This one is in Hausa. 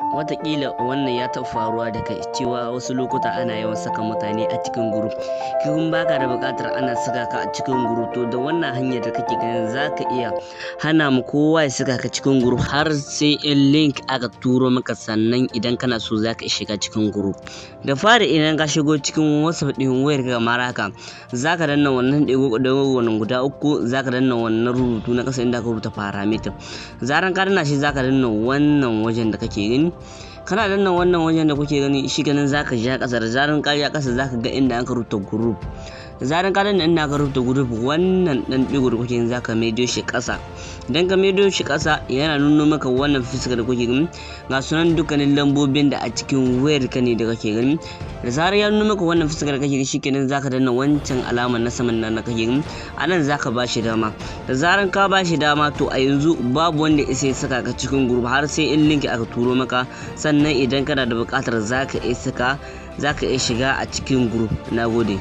Wataƙila wannan ya taɓa faruwa da kai, cewa wasu lokuta ana yawan saka mutane a cikin group, kai kuma baka da buƙatar ana saka ka a cikin group. To, da wannan hanyar da kake ganin, zaka iya hana mu kowa ya saka ka cikin group har sai in link aka turo maka, sannan idan kana so zaka iya shiga cikin group. Da fari, idan ka shigo cikin WhatsApp ɗin wayar ka kamar haka, zaka danna wannan ɗigo wannan guda uku, zaka danna wannan rubutu na ƙasa inda aka rubuta "Parameter". Zaran ka danna shi, zaka danna wannan wajen da kake gani. Kana danna wannan wajen da kuke gani, shi ganin zaka ja ƙasa. Da zaran ka ja ƙasa, zaka ga inda aka rubuta "Group". Da zaran ka danna inda aka rubuta "Group", wannan dan ɗigo da kuke gani, zaka maido shi ƙasa. Idan ka maido shi ƙasa, yana nuno maka wannan fuskar da kuke gani. Ga sunan dukkanin lambobin da a cikin wayar ka ne da kake gani. Da zarar ya nuno maka wannan fuskar da kake gani, shikenan, zaka danna wancan alamar na saman nan da kake gani. A nan zaka ba shi dama. Da zaran ka ba shi dama, to a yanzu babu wanda isa ya saka ka cikin group har sai in link aka turo maka, sannan idan kana da buƙatar zaka iya saka, zaka iya shiga a cikin group. Nagode.